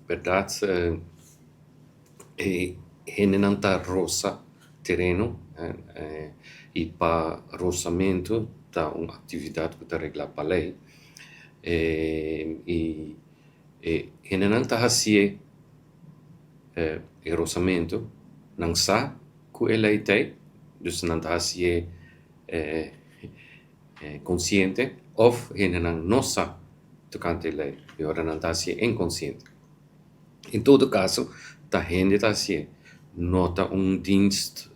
Bèrdat, e hendenan ta rosa tereno i pa rosamentu ta un aktividat ku ta reglá pa lei. I e hendenan ta hasié e rosamentu, nan sa ku e lei ta ei, dus nan ta hasié konsiente òf hendenan no sa tokante e lei i ora nan ta hasié inkonsiente. En todo kaso ta hende ta hasié, no ta un dienst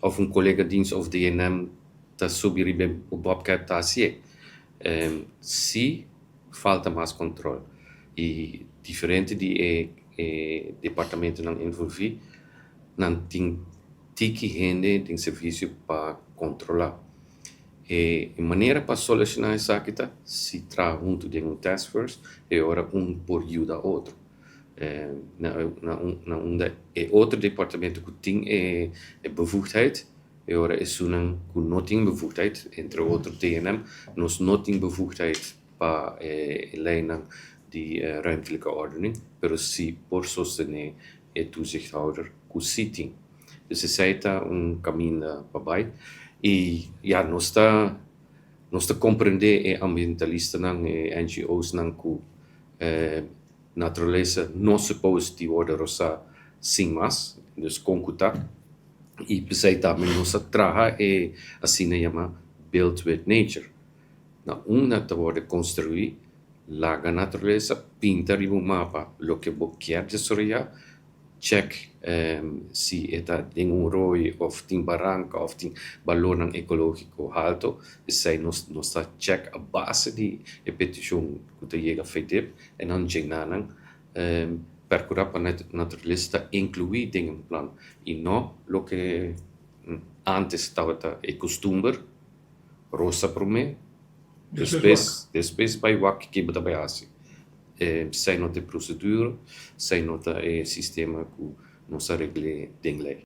òf un kolega dienst òf DNM ta subi riba e bobcat ta hasié. Si falta mas kòntròl i diferente di e departamentonan envolví nan tin tiki hende den servisio pa kontrolá. E manera pa solushoná esaki ta si traha huntu den un task force e ora un por yuda otro. Na unda e otro departamento ku tin e bevoegdheid e ora esunnan ku no tin bevoegdheid, entre otro DNM, nos no tin bevoegdheid pa e leinan di ruimtelijke ordening, pero si por sostené e toezichthouder ku si tin. Dus esei ta un kaminda pa bai i ya nos ta komprendé e ambientalistanan, e NGO's-nan ku naturalesa no supposed di wòrdu rosá sin mas, dus kon ku ta. I p'esei tambe nos a traha e asina yamá Build with Nature. Na unda ta wòrdu konstruí laga naturalesa pinta riba un mapa loke bo kier desaroyá, check si e ta den un roi òf tin baranka òf tin balornan ekológiko haltu, esei nos ta check a base di e petishon ku ta yega FEDEP en dan djenanan perkurá pa naturalesa ta inkluí den un plan i no loke antes tabata e kustumber, rosa promé, despues bai wak ke bo ta bai hasi. Esei no ta e prosedura, esei no ta e sistema ku nos a regl'é den lei.